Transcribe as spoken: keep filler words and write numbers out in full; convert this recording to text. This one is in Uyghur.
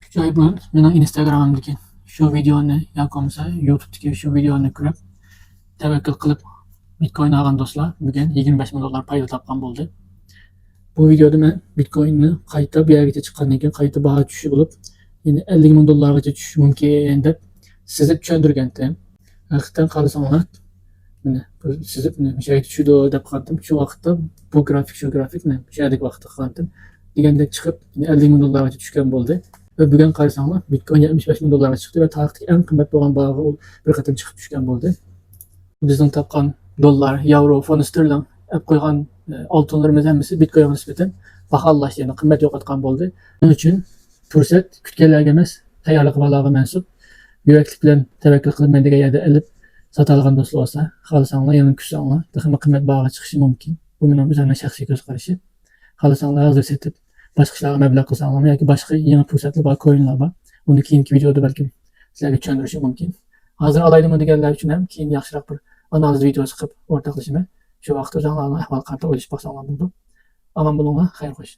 شۇ بۇرۇن مېنىڭ ئىنستاگرامىمدىكى شۇ ۋىدېونى ياكى بولمىسا يۇتۇبتىكى شۇ ۋىدېونى كۆرۈپ، تەۋەككۈل قىلىپ بىتكوين ئالغان دوستلار بۈگۈن يىگىرمە بەش مىڭ دوللار پايدا تاپقان بولدى. بۇ ۋىدېودا مەن بىتكويننى قايتا بۇ يەرگىچە چىققاندىن كېيىن قايتا باھا چۈشۈشى بولۇپ، يەنە ئەللىك مىڭ دوللارغىچە چۈشۈشى مۇمكىن دەپ سىزىپ چۈشەندۈرگەنتىم. ھەقىقەتەن قارىساڭلار، مانا بۇ سىزىپ مانا مۇشۇ يەرگە چۈشىدۇ دەپ قالدىم. شۇ ۋاقىتتا بۇ گرافىك، شۇ گرافىك، مانا مۇشۇ يەردىكى ۋاقىتتا قالدىم. دېگەندەك چىقىپ، مانا ئەللىك مىڭ دوللارغىچە چۈشكەن بولدى. ۋە بۈگۈن قارىساڭلار، بىتكوين يەتمىش بەش مىڭ دوللارغا چىقتى ۋە تارىختىكى ئەڭ قىممەت بولغان باھاغا ئۇ بىر قېتىم چىقىپ چۈشكەن بولدى. بىزنىڭ تاپقان دوللار، ياۋرو، فونت ستېرلىڭ ئەپ قويغان، ئە، ئالتۇنلىرىمىز ھەممىسى بىتكوينغا نىسبەتەن باھالاشتى، يەنى قىممەت يوقاتقان بولدى. شۇنىڭ ئۈچۈن پۇرسەت كۈتكەنلەرگە ئەمەس، تەييارلىق بارلارغا مەنسۇپ. يۈرەكلىك بىلەن تەۋەككۈل قىلىپ مەن دېگەن يەردە ئېلىپ ساتالىغان دوستلار بولسا، خالىساڭلار يەنە كۈتسەڭلار، تېخىمۇ قىممەت باھاغا چىقىشى مۇمكىن. بۇ مېنىڭ ئۆزۈمنىڭ شەخسىي كۆز قارىشى. خالىساڭلار ھازىر سېتىپ، باشقا ئىشلارغا مەبلەغ قىلساڭلارمۇ ياكى باشقا يېڭى پۇرسەتلەر بار، كوينلار بار. ئۇنى كېيىنكى ۋىدېودا بەلكىم سىلەرگە چۈشەندۈرۈشۈم مۇمكىن. ھازىر ئالايلىمۇ دېگەنلەر ئۈچۈن ھەم كېيىن ياخشىراق بىر ئانالىز ۋىدېوسى قىلىپ ئورتاقلىشىمەن. شۇ ۋاقىتتا ئۆزۈڭلارنىڭ ئەھۋالىغا قارىتا ئويلىشىپ باقساڭلار بولىدۇ. ئامان بولۇڭلار، خەير خوش.